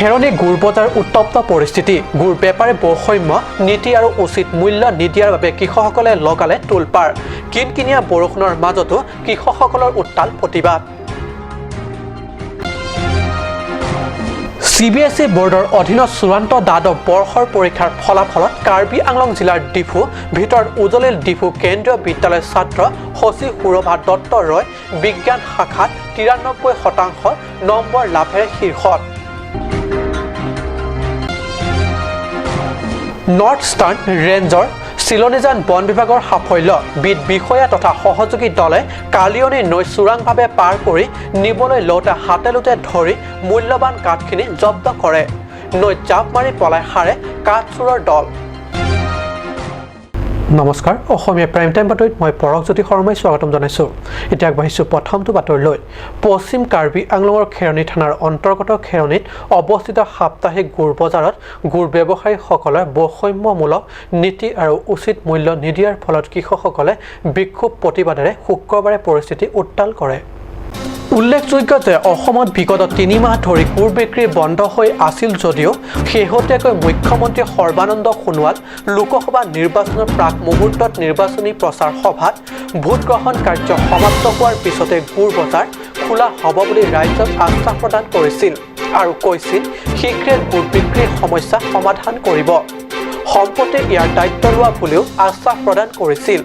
খেৰণি গুৰ বজাৰ উত্তপ্ত পৰিস্থিতি। গুৰ বেপাৰী বৈষম্য নীতি আৰু উচিত মূল্য নিদিয়াৰ বাবে কৃষকসকলে লগালে তোলপাৰ। কিনকিনীয়া বৰষুণৰ মাজতো কৃষকসকলৰ উত্তাল প্ৰতিবাদ। চিবিএছই বৰ্ডৰ অধীনত চূড়ান্ত দ্বাদশ বৰ্ষৰ পৰীক্ষাৰ ফলাফলত কাৰ্বি আংলং জিলাৰ ডিফু ভিতৰত উজলিল ডিফু কেন্দ্ৰীয় বিদ্যালয়ৰ ছাত্ৰ শশী সুৰভা দত্ত ৰয় বিজ্ঞান শাখাত 93% নম্বৰ লাভেৰে শীৰ্ষত। নৰ্থ ইষ্টাৰ্ণ ৰেঞ্জৰ চিলনীজান বন বিভাগৰ সাফল্য। বিদ বিষয়া তথা সহযোগী দলে কালিয়নী নৈ চোৰাংভাৱে পাৰ কৰি নিবলৈ লওঁতে হাতে লোতে ধৰি মূল্যৱান কাঠখিনি জব্দ কৰে। নৈত জাপ মাৰি পলাই সাৰে কাঠ চোৰৰ দল। নমস্কাৰ, অসমীয়া প্ৰাইম টাইম বাতৰিত মই পৰশজ্যোতি শৰ্মাই স্বাগতম জনাইছোঁ। এতিয়া আগবাঢ়িছোঁ প্ৰথমটো বাতৰিলৈ। পশ্চিম কাৰ্বি আংলঙৰ খেৰণি থানাৰ অন্তৰ্গত খেৰণিত অৱস্থিত সাপ্তাহিক গুৰ বজাৰত গুৰ ব্যৱসায়ীসকলৰ বৈষম্যমূলক নীতি আৰু উচিত মূল্য নিদিয়াৰ ফলত কৃষকসকলে বিক্ষোভ প্ৰতিবাদেৰে শুক্ৰবাৰে পৰিস্থিতি উত্তাল কৰে। উল্লেখযোগ্য যে অসমত বিগত 3 মাহ ধৰি গুৰ বিক্ৰী বন্ধ হৈ আছিল যদিও শেহতীয়াকৈ মুখ্যমন্ত্ৰী সৰ্বানন্দ সোণোৱাল লোকসভা নিৰ্বাচনৰ প্ৰাক মুহূৰ্তত নিৰ্বাচনী প্ৰচাৰ সভাত ভোটগ্ৰহণ কাৰ্য সমাপ্ত হোৱাৰ পিছতে গুৰ বজাৰ খোলা হ'ব বুলি ৰাইজক আশ্বাস প্ৰদান কৰিছিল আৰু কৈছিল শীঘ্ৰে গুৰ বিক্ৰীৰ সমস্যা সমাধান কৰিব। সম্প্ৰতি ইয়াৰ দায়িত্ব লোৱা বুলিও আশ্বাস প্ৰদান কৰিছিল।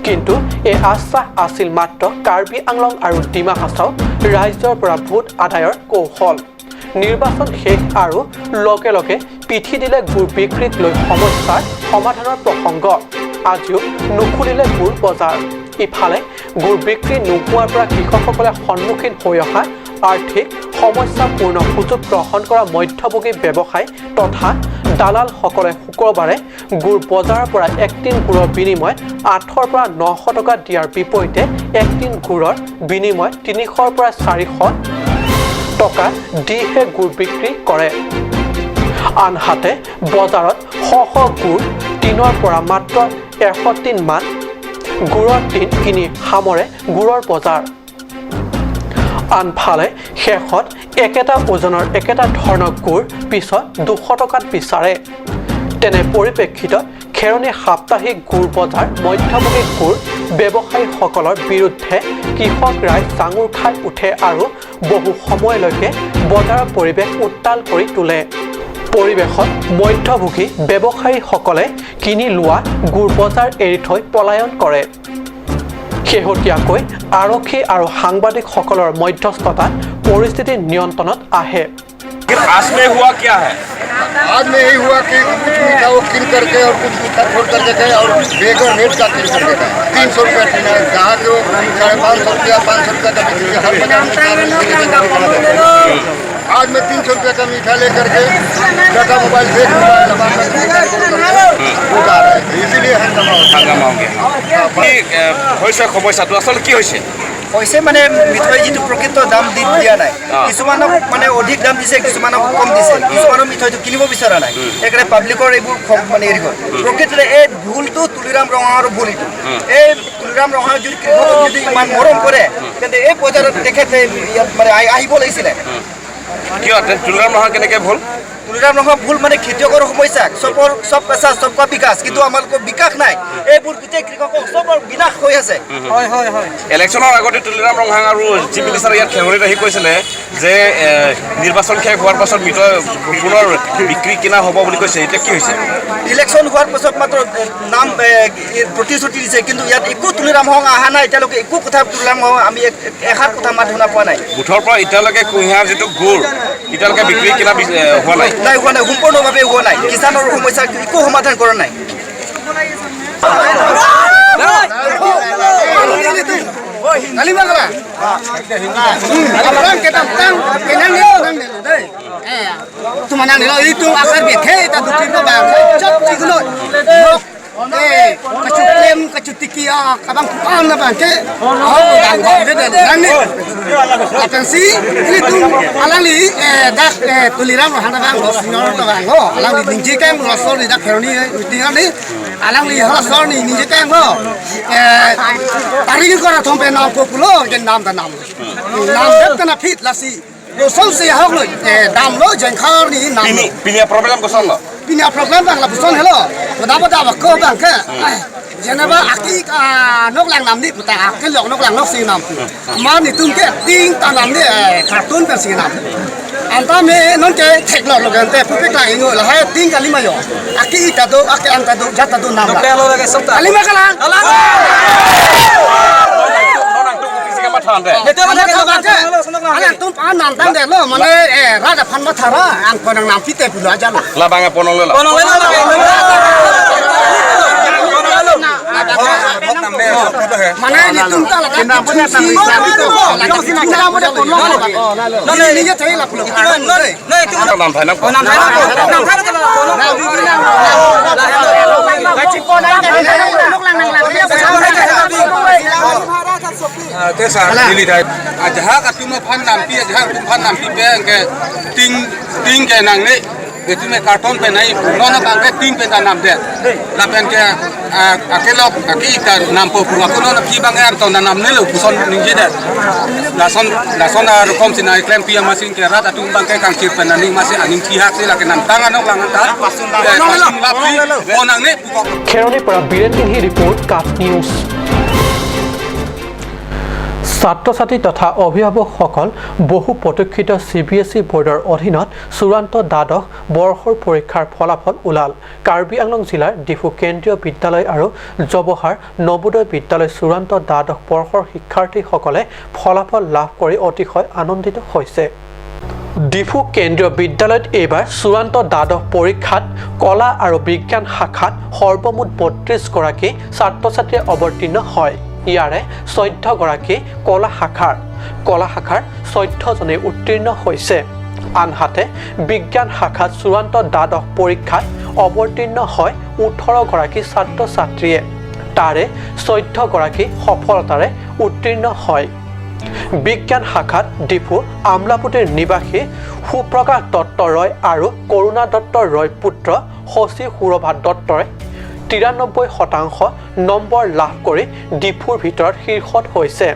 কিন্তু এই আশ্বাস আছিল মাত্ৰ কাৰ্বি আংলং আৰু ডিমা হাছাও ৰাজ্যৰ পৰা ভোট আদায়ৰ কৌশল। নিৰ্বাচন শেষ আৰু লগে লগে পিঠি দিলে গুৰ বিক্ৰীক লৈ সমস্যাৰ সমাধানৰ প্ৰসংগ। আজিও নুখুলিলে গুৰ বজাৰ। ইফালে গুৰ বিক্ৰী নোহোৱাৰ পৰা কৃষকসকলে সন্মুখীন হৈ অহা আৰ্থিক সমস্যাপূৰ্ণ সুযোগ গ্ৰহণ কৰা মধ্যভোগী ব্যৱসায়ী তথা দালালসকলে শুক্ৰবাৰে গুৰ বজাৰৰ পৰা এক টিন গুৰৰ বিনিময়ত 8ৰ পৰা 900 টকা দিয়াৰ বিপৰীতে এক টিন গুৰৰ বিনিময়ত 300ৰ পৰা 400 টকা দিহে গুৰ বিক্ৰী কৰে। আনহাতে বজাৰত শ শ গুৰ টিনৰ পৰা মাত্ৰ 100 টিনমান গুৰৰ টিন কিনি সামৰে গুৰৰ বজাৰ। আনফালে শেষত একেটা ওজনৰ একেটা ধৰণৰ গুৰ পিছত 200 টকাত বিচাৰে। তেনে পৰিপ্ৰেক্ষিতত খেৰণি সাপ্তাহিক গুৰ বজাৰ মধ্যভোগী গুৰ ব্যৱসায়ীসকলৰ বিৰুদ্ধে কৃষক ৰাইজ জাঙুৰ খাই উঠে আৰু বহু সময়লৈকে বজাৰৰ পৰিৱেশ উত্তাল কৰি তোলে। পৰিৱেশত মধ্যভোগী ব্যৱসায়ীসকলে কিনি লোৱা গুৰ বজাৰ এৰি থৈ পলায়ন কৰে। শেহতীয়াকৈ আৰক্ষী আৰু সাংবাদিকসকলৰ মধ্যস্থতাত পৰিস্থিতি নিয়ন্ত্ৰণত আহে। लेकिन आज में हुआ क्या है? आज में यही हुआ कि कुछ मीठा वो किन करके और कुछ मीठा छोड़ करके गए और बेगर रेट का किन करके गए। 300 रुपया टीन है, जहाँ के वो 550 रुपया, 500 रुपया का बिक्री हर बाजार में 400 रुपये। आज मैं 300 रुपया का मीठा लेकर के टाटा मोबाइल से एक मोबाइल दबा करके मीठा छोड़ करके वो जा रहे थे, इसीलिए हंगामा हो गया। হাংগামা হৈ গিয়া। কি হৈছে সমস্যাটো আচলতে কি হৈছে? হৈছে মানে মিঠৈ যিটো প্ৰকৃত দাম দিয়া নাই। কিছুমানক মানে অধিক দাম দিছে, কিছুমানক কম দিছে, কিছুমানৰ মিঠৈটো কিনিব বিচৰা নাই। সেইকাৰণে পাব্লিকৰ এইবোৰ খং মানে হেৰি কৰে। প্ৰকৃততে এই ভুলটো তুলিৰাম ৰংহাঙৰ ভুল এইটো। এই তুলিৰাম ৰংহাঙৰ যদি কৃষকক যদি ইমান মৰম কৰে, তেন্তে এই বজাৰত তেখেতে ইয়াত মানে আহিব লাগিছিলে। কিয় তুলিৰাম ৰংহাং কেনেকৈ ভুল? তুলিৰাম ৰংহাং ভুল মানে খেতিয়কৰ সমস্যা চবৰ, सबका साथ सबका विकास, কিন্তু আমালোকৰ বিকাশ নাই। এইবোৰ গোটেই কৃষকৰ চবৰ বিনাশ হৈ আছে। হয়। ইলেকশ্যনৰ আগতে তুলিৰাম ৰংহাং আৰু চিফ মিনিষ্টাৰ ইয়াত খেৰণিত আহি কৈছিলে যে নিৰ্বাচন শেষ হোৱাৰ পাছত মিঠৈ পুনৰ বিক্ৰী কিনা হ'ব বুলি কৈছে। এতিয়া কি হৈছে? ইলেকশ্যন হোৱাৰ পাছত মাত্ৰ নাম প্ৰতিশ্ৰুতি দিছে, কিন্তু ইয়াত একো তুলিৰাম ৰংহাং অহা নাই। এতিয়ালৈকে একো কথা তুলিৰাম ৰংহাং আমি এষাৰ কথা মাত শুনা পোৱা নাই। বুথৰ পৰা এতিয়ালৈকে কুঁহিয়াৰ যিটো গুৰ এতিয়ালৈকে বিক্ৰী কিনা হোৱা নাই। নাই, হোৱা নাই, সম্পূৰ্ণভাৱে হোৱা নাই। কিষাণৰ সমস্যা একো সমাধান কৰা নাই। Itu akar bethe ta dutin ba chop chiguno eh kachu klem kachu tikia kabang kuan na ba ke au dang de de nang ni atensi ini tu alali dak tuliram hana bang lo sinor to bang ho alali ningje kang lo sor ni dak kheroni meeting ni alali ha sor ni ningje kang ho tarik kora thompe naam ko pulo ke naam da naam naam dep kana fit lasi. So si hok lo dam lo jengkhar ni nam pini pini problem ko son lo pini problem bang la buson hello da ba da ba ko bang ke jenaba aki nok lang nam ni ta ke lok nok lang nok si nam ma ni tum ke ting ta nam ni cartoon pe si nam anta me non ke thek lo lo gan te pu pe lang ngo la ha ting kalima yo aki ta do aki anta do jata do nam la kalima kala ting ke nang ni itu me karton pe nai nono bang ke ting pe ta nam de la pen ke akelok aki ta nam po pur aku nono pi bang er to na nam ne lo puson ning je de la son ar kom sinai klem pi masin ke rat atung bang ke kang kir pe na ning masin aning thi hak se la ke nam tang anok lang ta pasun la pi onang ne Kheroni পৰা Biren সিংহী report কাট news. ছাত্ৰ ছাত্ৰী তথা অভিভাৱকসকল বহু প্ৰতীক্ষিত CBSE বৰ্ডৰ অধীনত চূড়ান্ত দ্বাদশ বৰ্ষৰ পৰীক্ষাৰ ফলাফল ওলাল। কাৰ্বি আংলং জিলাৰ ডিফু কেন্দ্ৰীয় বিদ্যালয় আৰু জৱাহৰ নৱোদয় বিদ্যালয় চূড়ান্ত দ্বাদশ বৰ্ষৰ শিক্ষাৰ্থীসকলে ফলাফল লাভ কৰি অতিশয় আনন্দিত হৈছে। ডিফু কেন্দ্ৰীয় বিদ্যালয়ত এইবাৰ চূড়ান্ত দ্বাদশ পৰীক্ষাত কলা আৰু বিজ্ঞান শাখাত সৰ্বমুঠ 32 গৰাকী ছাত্ৰ ছাত্ৰীয়ে অৱতীৰ্ণ হয়। ইয়াৰে 14 গৰাকী কলা শাখাৰ 14 জনে উত্তীৰ্ণ হৈছে। আনহাতে বিজ্ঞান শাখাত চূড়ান্ত দ্বাদশ পৰীক্ষাত অৱতীৰ্ণ হয় 18 গৰাকী ছাত্ৰ ছাত্ৰীয়ে, তাৰে 14 গৰাকী সফলতাৰে উত্তীৰ্ণ হয়। বিজ্ঞান শাখাত ডিফু আমলাপুটিৰ নিবাসী সুপ্ৰকাশ দত্ত ৰয় আৰু কৰুণা দত্ত ৰয় পুত্ৰ শশী সুৰভা দত্তই 93% নম্বৰ লাভ কৰি ডিফুৰ ভিতৰত শীৰ্ষত হৈছে।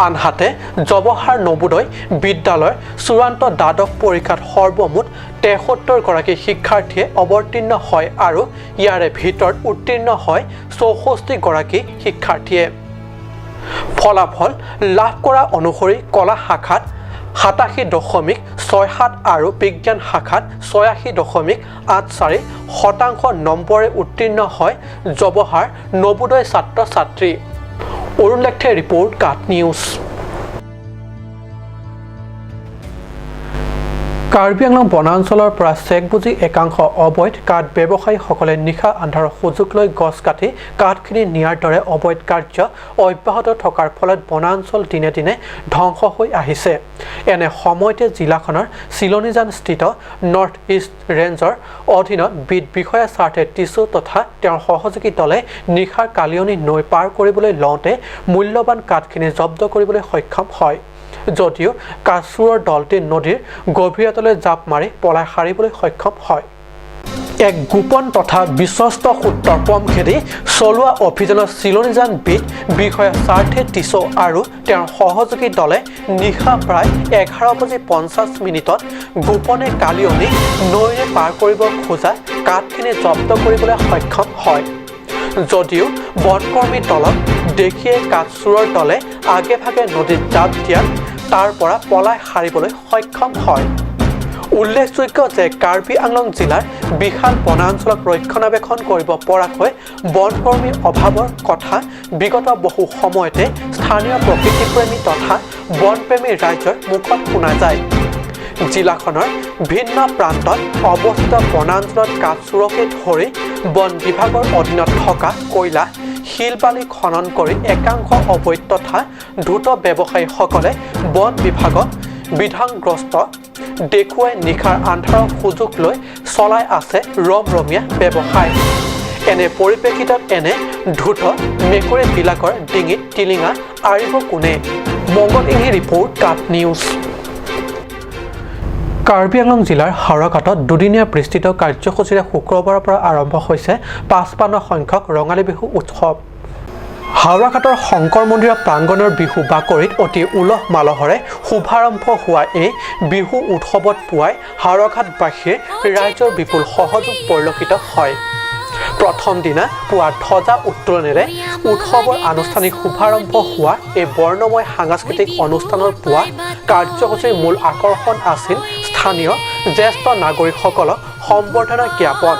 আনহাতে জৱাহৰ নৱোদয় বিদ্যালয়ৰ চূড়ান্ত দ্বাদশ পৰীক্ষাত সৰ্বমুঠ 73 গৰাকী শিক্ষাৰ্থীয়ে অৱতীৰ্ণ হয় আৰু ইয়াৰে ভিতৰত উত্তীৰ্ণ হয় 64 গৰাকী শিক্ষাৰ্থীয়ে। ফলাফল লাভ কৰা অনুসৰি কলা শাখাত 87.67 আৰু বিজ্ঞান শাখাত 86.84% নম্বৰে উত্তীৰ্ণ হয় জৱাহৰ নৱোদয় ছাত্ৰ ছাত্ৰী। অৰুণ লেখথে ৰিপৰ্ট কাট নিউজ। কাৰ্বি আংলং বনাঞ্চলৰ পৰা চেক বুজি একাংশ অবৈধ কাঠ ব্যৱসায়ীসকলে নিশা আন্ধাৰৰ সুযোগ লৈ গছ কাটি কাঠখিনি নিয়াৰ দৰে অবৈধ কাৰ্য অব্যাহত থকাৰ ফলত বনাঞ্চল দিনে দিনে ধ্বংস হৈ আহিছে। এনে সময়তে জিলাখনৰ চিলনীজানস্থিত নৰ্থ ইষ্ট ৰেঞ্জৰ অধীনত বিদ বিষয়া স্বাৰ্থে টিছু তথা তেওঁৰ সহযোগী দলে নিশাৰ কালিয়নী নৈ পাৰ কৰিবলৈ লওঁতে মূল্যৱান কাঠখিনি জব্দ কৰিবলৈ সক্ষম হয় যদিও কাছুৰৰ দলটি নদীৰ গভীৰতালৈ জাপ মাৰি পলাই সাৰিবলৈ সক্ষম হয়। এক গোপন তথা বিশ্বস্ত সূত্ৰৰ পম খেদি চলোৱা অভিযানত চিলনীজান বিদ বিষয়া স্বাৰ্থে টিছৌ আৰু তেওঁৰ সহযোগী দলে নিশা প্ৰায় 11:50 গোপনে কালিয়নী নৈৰে পাৰ কৰিব খোজা কাঠখিনি জব্দ কৰিবলৈ সক্ষম হয় যদিও বনকৰ্মী দলক দেখিয়ে কাঠচোৰৰ দলে আগে ভাগে নদীত জাপ দিয়াত তাৰ পৰা পলাই সাৰিবলৈ সক্ষম হয়। উল্লেখযোগ্য যে কাৰ্বি আংলং জিলাৰ বিশাল বনাঞ্চলক ৰক্ষণাবেক্ষণ কৰিব পৰাকৈ বনকৰ্মীৰ অভাৱৰ কথা বিগত বহু সময়তে স্থানীয় প্ৰকৃতিপ্ৰেমী তথা বনপ্ৰেমী ৰাইজৰ মুখত শুনা যায়। জিলাখনৰ ভিন্ন প্ৰান্তত অৱস্থিত বনাঞ্চলত কাঠচোৰকে ধৰি বন বিভাগৰ অধীনত থকা কয়লা শিল বালি খনন কৰি একাংশ অবৈধ তথা দ্ৰুত ব্যৱসায়ীসকলে বন বিভাগক বিধানগ্ৰস্ত দেখুৱাই নিশাৰ আন্ধাৰৰ সুযোগ লৈ চলাই আছে ৰমৰমীয়া ব্যৱসায়। এনে পৰিপ্ৰেক্ষিতত এনে দ্ৰুত মেকুৰীবিলাকৰ ডিঙিত টিলিঙা আঁৰিব কোনে? মংগল ইংহি ৰিপৰ্ট কাট নিউজ। কাৰ্বি আংলং জিলাৰ হাওৰাঘাটত দুদিনীয়া বিস্তৃত কাৰ্যসূচীৰে শুক্ৰবাৰৰ পৰা আৰম্ভ হৈছে 55 সংখ্যক ৰঙালী বিহু উৎসৱ। হাওৰাঘাটৰ শংকৰ মন্দিৰৰ প্ৰাংগণৰ বিহু বাকৰিত অতি উলহ মালহেৰে শুভাৰম্ভ হোৱা এই বিহু উৎসৱত পুৱাই হাওৰাঘাটবাসীয়ে ৰাইজৰ বিপুল সহযোগ পৰিলক্ষিত হয়। প্ৰথম দিনা পুৱা ধ্বজা উত্তোলনেৰে উৎসৱৰ আনুষ্ঠানিক শুভাৰম্ভ হোৱা এই বৰ্ণময় সাংস্কৃতিক অনুষ্ঠানৰ পুৱা কাৰ্যসূচীৰ মূল আকৰ্ষণ আছিল স্থানীয় জ্যেষ্ঠ নাগৰিকসকলক সম্বৰ্ধনা জ্ঞাপন।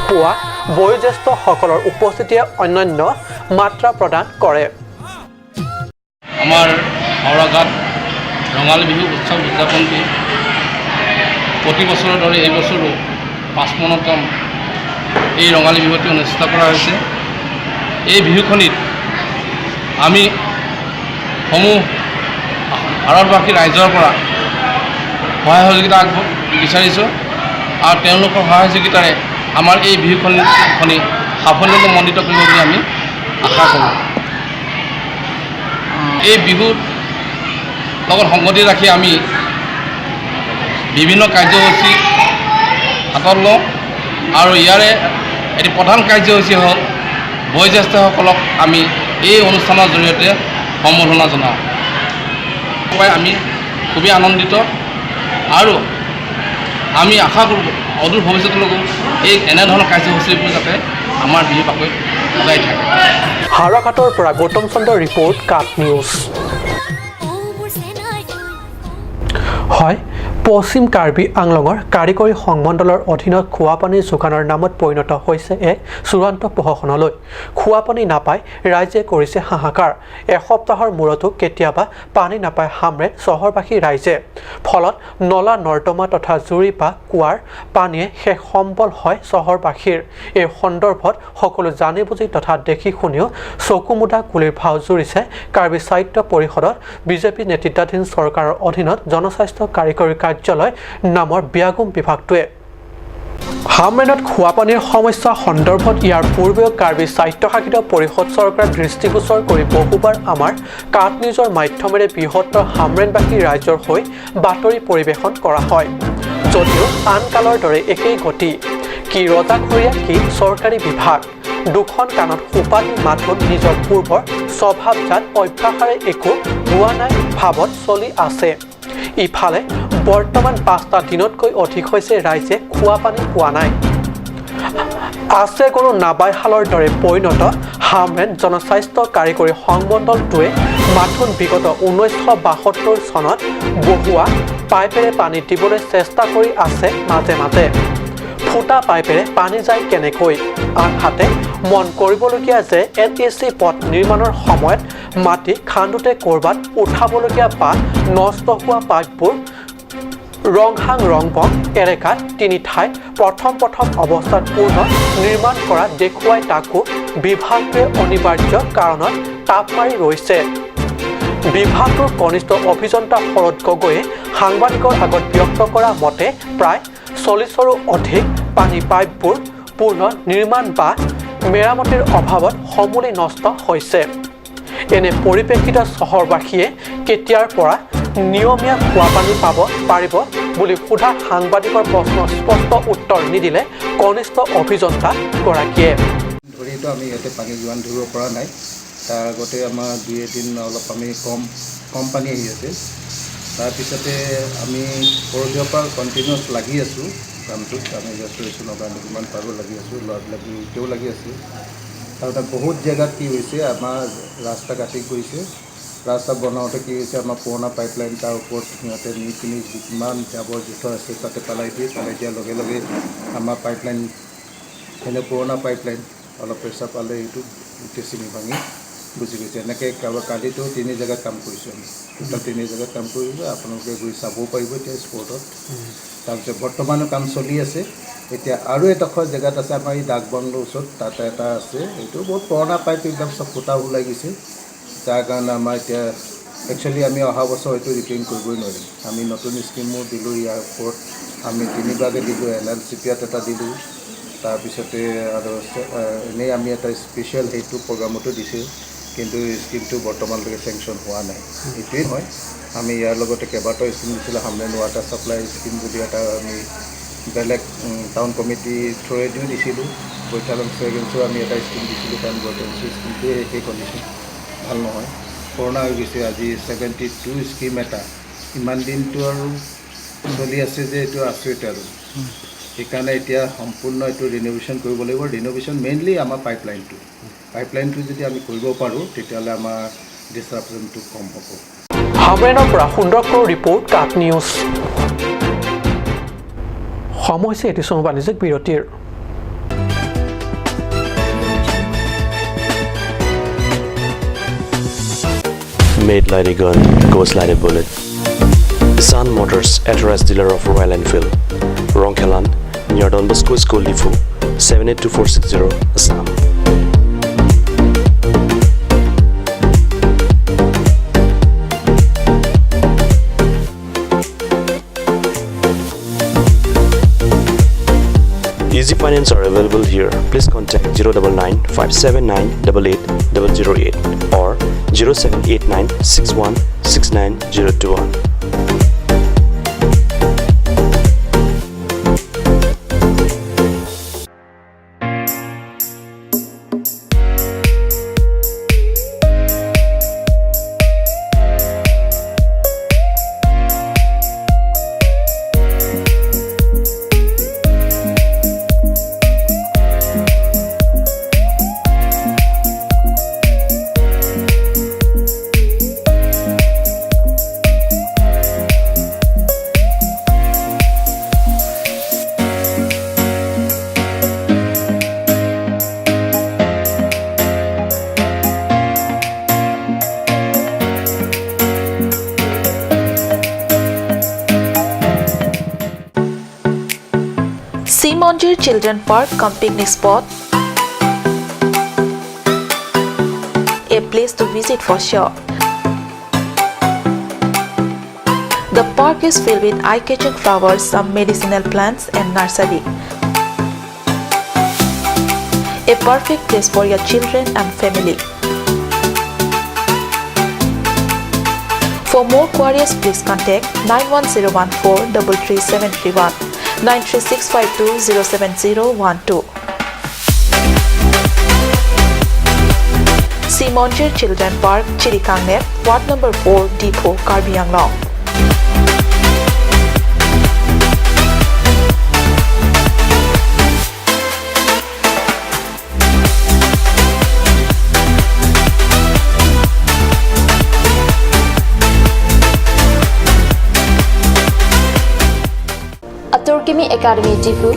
পুৱা বয়োজ্যেষ্ঠসকলৰ উপস্থিতিয়ে অন্যান্য মাত্ৰা প্ৰদান কৰে। আমাৰ হাওৰাঘাট ৰঙালী বিহু উৎসৱ উদযাপনটি প্ৰতি বছৰৰ দৰে এই বছৰো 55তম এই ৰঙালী বিহুটি অনুষ্ঠিত কৰা হৈছে। এই বিহুখনিত আমি সমূহ ভাৰতবাসী ৰাইজৰ পৰা সহায় সহযোগিতা আগ বিচাৰিছোঁ আৰু তেওঁলোকৰ সহায় সহযোগিতাৰে আমাৰ এই বিহুখনি সাফল্যমণ্ডিত কৰিব বুলি আমি আশা কৰোঁ। এই বিহুত লগত সংগতি ৰাখি আমি বিভিন্ন কাৰ্যসূচী হাতত লওঁ আৰু ইয়াৰে এটি প্ৰধান কাৰ্যসূচী হ'ল বয়োজ্যেষ্ঠসকলক আমি এই অনুষ্ঠানৰ জৰিয়তে সম্বৰ্ধনা জনাওঁ। আমি খুবেই আনন্দিত আৰু আমি আশা কৰোঁ অদূৰ ভৱিষ্যতলৈকো এই এনেধৰণৰ কাৰ্যসূচীবোৰ যাতে আমাৰ বিহু বাকৰিত সদায় থাকে। হাওৰাঘাটৰ পৰা গৌতম চন্দ্ৰৰ ৰিপৰ্ট, কাট নিউজ। হয়, পশ্চিম কাৰ্বি আংলঙৰ কাৰিকৰী সংমণ্ডলৰ অধীনত খোৱাপানী যোগানৰ নামত পৰিণত হৈছে এক চূড়ান্ত প্ৰহসনলৈ। খোৱাপানী নাপাই ৰাইজে কৰিছে হাহাকাৰ। এসপ্তাহৰ মূৰতো কেতিয়াবা পানী নাপায় হামৰেণ চহৰবাসী ৰাইজে। ফলত নলা নৰ্দমা তথা জুৰি বা কুঁৱাৰ পানীয়ে শেষ সম্বল হয় চহৰবাসীৰ। এই সন্দৰ্ভত সকলো জানি বুজি তথা দেখি শুনিও চকুমুদা কুলিৰ ভাও জুৰিছে কাৰ্বি সাহিত্য পৰিষদত বিজেপি নেতৃত্বাধীন চৰকাৰৰ অধীনত জনস্বাস্থ্য কাৰিকৰী কাৰ্যালয় নামৰ বিয়াগুম বিভাগটোৱে। হামৰেণত খোৱাপানীৰ সমস্যা সন্দৰ্ভত ইয়াৰ পূৰ্বেও কাৰ্বি স্বায়ত্তশাসিত পৰিষদ চৰকাৰে দৃষ্টিগোচৰ কৰি বহুবাৰ আমাৰ কাট নিউজৰ মাধ্যমেৰে বৃহত্তৰ হামৰেণবাসী ৰাইজৰ হৈ বাতৰি পৰিৱেশন কৰা হয় যদিও আন কালৰ দৰে একেই গতি। কি ৰজাঘৰীয়া, কি চৰকাৰী বিভাগ, দুখন কাণত সোপা দি মাথোন নিজৰ পূৰ্বৰ স্বভাৱজাত অভ্যাসেৰে একো হোৱা নাই ভাৱত চলি আছে। ইফালে বৰ্তমান 5টা দিনতকৈ অধিক হৈছে ৰাইজে খোৱাপানী পোৱা নাই। আছে গৰু নাবাইশালৰ দৰে পৰিণত হামৰেণ জনস্বাস্থ্য কাৰিকৰী সংমণ্ডলটোৱে মাথোন বিগত 1972 চনত বহুৱা পাইপেৰে পানী দিবলৈ চেষ্টা কৰি আছে। মাজে মাজে ফুটা পাইপেৰে পানী যায় কেনেকৈ? আনহাতে মন কৰিবলগীয়া যে NEC পথ নিৰ্মাণৰ সময়ত মাটি খান্দোতে ক'ৰবাত উঠাবলগীয়া বা নষ্ট হোৱা পাইপবোৰ ৰংহাং ৰংবং এলেকাত তিনি ঠাইত প্ৰথম প্ৰথম অৱস্থাত পূৰ্ণ নিৰ্মাণ কৰা দেখুৱাই তাকো বিভাগটোৱে অনিবাৰ্য কাৰণত তাপ মাৰি ৰৈছে। বিভাগটোৰ কনিষ্ঠ অভিযন্তা শৰৎ গগৈয়ে সাংবাদিকৰ আগত ব্যক্ত কৰা মতে প্ৰায় 40ৰো অধিক পানী পাইপবোৰ পূৰ্ণ নিৰ্মাণ বা মেৰামতিৰ অভাৱত সমূলি নষ্ট হৈছে। এনে পৰিপ্ৰেক্ষিতত চহৰবাসীয়ে কেতিয়াৰ পৰা নিয়মীয়া খোৱাপানী পাব পাৰিব বুলি সোধা সাংবাদিকৰ প্ৰশ্নৰ স্পষ্ট উত্তৰ নিদিলে কনিষ্ঠ অভিযন্তাগৰাকীয়ে। ধৰিতো আমি ইয়াতে পানী যোগান ধৰিব পৰা নাই। তাৰ আগতে আমাৰ দুই এদিন অলপ আমি কম কম পানী আহি আছিল। তাৰপিছতে আমি পৰহিৰ পৰা কণ্টিনিউৱাছ লাগি আছোঁ কামটোত। আমি ৰেষ্টৰেশ্যনৰ কাৰণে যিমান পাৰোঁ লাগি আছোঁ, ল'ৰাবিলাক এতিয়াও লাগি আছে। তাৰমানে বহুত জেগাত কি হৈছে, আমাৰ ৰাস্তা কাটি গৈছে। ৰাস্তা বনাওঁতে কি হৈছে, আমাৰ পুৰণা পাইপলাইন তাৰ ওপৰত সিহঁতে নি পিনি যিমান জাবৰ জোঁথৰ আছে তাতে পেলাই দিয়ে। পেলাই দিয়াৰ লগে লগে আমাৰ পাইপলাইন এনে পুৰণা পাইপলাইন অলপ প্ৰেছাৰ পালে এইটো গোটেই ছিঙি ভাঙি গুচি গৈছে। এনেকৈ কালিতো 3 জেগাত কাম কৰিছোঁ আমি, টোটেল 3 জেগাত কাম কৰিছোঁ। আপোনালোকে গৈ চাবও পাৰিব এতিয়া স্পটত। তাৰপিছত বৰ্তমানো কাম চলি আছে। এতিয়া আৰু এডোখৰ জেগাত আছে আমাৰ এই ডাক বাংলোৰ ওচৰত, তাতে এটা আছে। এইটো বহুত পুৰণা পাইপ, একদম চব ফুটা ওলাই গৈছে। যাৰ কাৰণে আমাৰ এতিয়া একচুৱেলি আমি অহা বছৰ হয়তো ৰিপেয়াৰিং কৰিবই নোৱাৰিম। আমি নতুন স্কীমো দিলোঁ ইয়াৰ ওপৰত, আমি তিনিবাৰকৈ দিলোঁ। NLCP এটা দিলোঁ, তাৰপিছতে আৰু এনেই আমি এটা স্পেচিয়েল সেইটো প্ৰগ্ৰামতো দিছোঁ, কিন্তু স্কীমটো বৰ্তমানলৈকে চেংচন হোৱা নাই। এইটোৱেই নহয়, আমি ইয়াৰ লগতে কেইবাটাও স্কীম দিছিলোঁ। হামৰেণ ৱাটাৰ ছাপ্লাই স্কীম বুলি এটা আমি বেলেগ টাউন কমিটিৰ থ্ৰুৱেদিও দিছিলোঁ। বৈঠালাংছ' এগেইনছো আমি এটা স্কীম দিছিলোঁ, কাৰণ বৈঠালাংছ' স্কীমটোৱে একেই কণ্ডিশ্যন, ভাল নহয়, পুৰণা হৈ গৈছে। আজি 72 স্কীম এটা ইমান দিনটো আৰু চলি আছে যে এইটো আচৰিত আৰু। সেইকাৰণে এতিয়া সম্পূৰ্ণ এইটো ৰিন'ভেশ্যন কৰিব লাগিব। ৰিন'ভেশ্যন মেইনলি আমাৰ পাইপলাইনটো যদি আমি কৰিব পাৰোঁ, তেতিয়াহ'লে আমাৰ ডিছৰাপশ্যনটো কম হ'ব। হামৰেনৰ পৰা সুন্দৰ ক্ৰ' ৰিপৰ্ট, কাট নিউজ। সময় হৈছে এটি চমু বাণিজ্যিক বিৰতিৰ। Made like a gun, goes like a bullet. Sun Motors, authorized dealer of Royal Enfield, Rongkhelan, near Don Bosco School, Diphu, 782460, Assam. Easy finance are available here. Please contact 099 579 88 008 or 0789 61 69021. Simonjir Children Park cum picnic spot, a place to visit for sure. The park is filled with eye-catching flowers, some medicinal plants and nursery. A perfect place for your children and family. For more queries, please contact 91014 33731, 93652 07012. Simonjir Children Park, Chirikangnep, Ward Number 4, Depot, Karbi Anglong. Aturkimi Academy Diphu,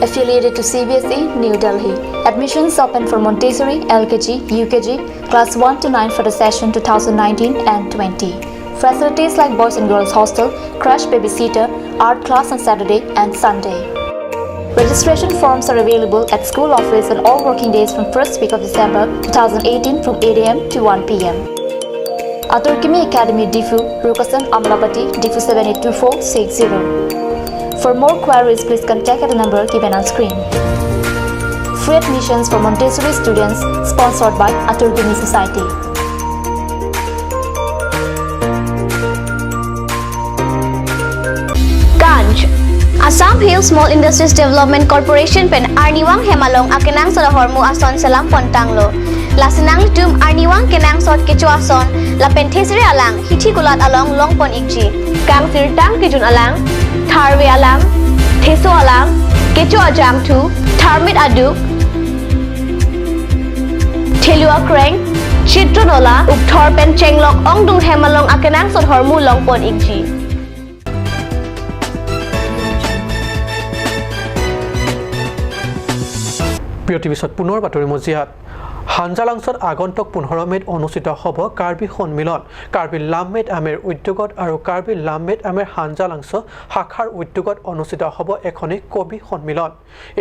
affiliated to CBSE, New Delhi. Admissions open for Montessori, LKG, UKG, class 1 to 9 for the session 2019 and 20. Facilities like boys and girls hostel, crash babysitter, art class on Saturday and Sunday. Registration forms are available at school office on all working days from 1st week of December 2018 from 8 a.m. to 1 p.m. Aturkimi Academy Diphu, Rukasan, Amlapati, Diphu 782460. For more queries, please contact at the number given on screen. Free admissions for Montessori students sponsored by Aturkimi Society. Ganj Assam Hill Small Industries Development Corporation pen Arniwang Hemalong akenang soda hormu ason salam pontanglo. Lasinang tum Arniwang kenang sot kecho ason la pen thesre alang hithi kulat along long pon ikji. Kang sirtang kijun alang Tharwe alang, Theso alang, Kecho ajang thu, Tharmit aduk, Thelua kreng, Chitronola, Ukthor pen chenglok ongdung hemalong akenang sot hormu long pon ikji. বিৰতিৰ পিছত পুনৰ বাতৰি মজিয়াত। হাঞ্জালাংছত আগন্তুক 15 মে'ত অনুষ্ঠিত হ'ব কাৰ্বি সন্মিলন। কাৰ্বি লামমেট আমেৰ উদ্যোগত আৰু কাৰ্বি লামমেট আমেৰ হাঞ্জালাংছ শাখাৰ উদ্যোগত অনুষ্ঠিত হ'ব এখনি কবি সন্মিলন।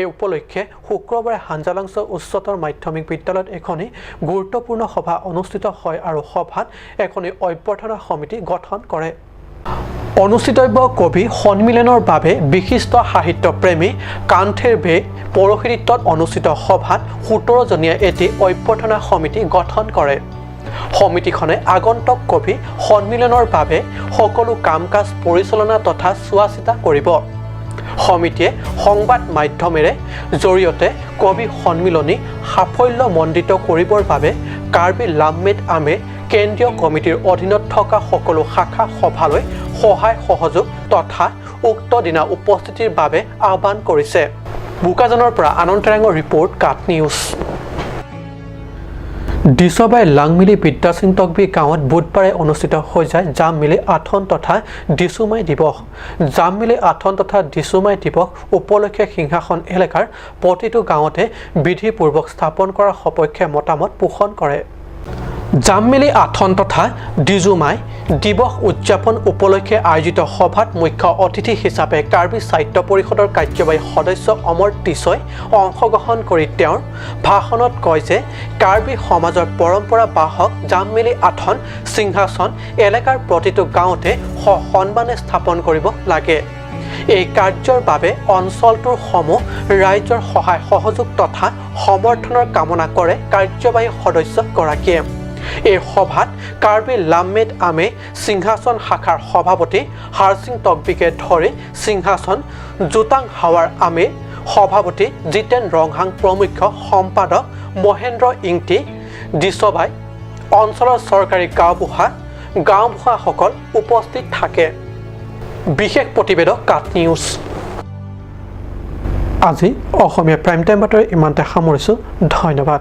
এই উপলক্ষে শুক্ৰবাৰে হাঞ্জালাংছ উচ্চতৰ মাধ্যমিক বিদ্যালয়ত এখনি গুৰুত্বপূৰ্ণ সভা অনুষ্ঠিত হয় আৰু সভাত এখনি অভ্যৰ্থনা সমিতি গঠন কৰে। অনুষ্ঠিতব্য কবি সন্মিলনৰ বাবে বিশিষ্ট সাহিত্যপ্ৰেমী কান্থেৰ বে পৌৰোহিত্যত অনুষ্ঠিত সভাত 17জনীয়া এটি অভ্যৰ্থনা সমিতি গঠন কৰে। সমিতিখনে আগন্তুক কবি সন্মিলনৰ বাবে সকলো কাম কাজ পৰিচালনা তথা চোৱা চিতা কৰিব। সমিতিয়ে সংবাদ মাধ্যমেৰে জৰিয়তে কবি সন্মিলনী সাফল্যমণ্ডিত কৰিবৰ বাবে কাৰ্বি লামমেদ আমে কেন্দ্ৰীয় কমিটিৰ অধীনত থকা সকলো শাখা সভালৈ সহায় সহযোগ তথা উক্ত দিনা উপস্থিতিৰ বাবে আহ্বান কৰিছে। বোকাজানৰ পৰা আনন্দ তেৰাঙৰ ৰিপৰ্ট, কাট নিউজ। দিছবাই লাংমিলি বিদ্যাসিং তকবি গাঁৱত বুধবাৰে অনুষ্ঠিত হৈ যায় জামমিলি আথন তথা দিচুমাই দিৱস। জামমিলি আথন তথা দিচুমাই দিৱস উপলক্ষে সিংহাসন এলেকাৰ প্ৰতিটো গাঁৱতে বিধিপূৰ্বক স্থাপন কৰাৰ সপক্ষে মতামত পোষণ কৰে। জামমিলি আথন তথা দিজুমাই দিৱস উদযাপন উপলক্ষে আয়োজিত সভাত মুখ্য অতিথি হিচাপে কাৰ্বি সাহিত্য পৰিষদৰ কাৰ্যবাহী সদস্য অমৰ তিছই অংশগ্ৰহণ কৰি তেওঁৰ ভাষণত কয় যে কাৰ্বি সমাজৰ পৰম্পৰা বাহক জামমিলি আথন সিংহাসন এলেকাৰ প্ৰতিটো গাঁৱতে সসন্মানে স্থাপন কৰিব লাগে। এই কাৰ্যৰ বাবে অঞ্চলটোৰ সমূহ ৰাইজৰ সহায় সহযোগ তথা সমৰ্থনৰ কামনা কৰে কাৰ্যবাহী সদস্যগৰাকীয়ে। এই সভাত কাৰ্বি লামমেদ আমে সিংহাসন শাখাৰ সভাপতি হাৰসিং তকবিকে ধৰি সিংহাসন জোতাং হাৱাৰ আমে সভাপতি জিতেন ৰংহাং প্ৰমুখ্য সম্পাদক মহেন্দ্ৰ ইংটি দিছবাই অঞ্চলৰ চৰকাৰী গাঁওবুঢ়াসকল উপস্থিত থাকে। বিশেষ প্ৰতিবেদক, কাট নিউজ। আজি অসমীয়া প্ৰাইম টাইম বাতৰি ইমানতে সামৰিছোঁ। ধন্যবাদ।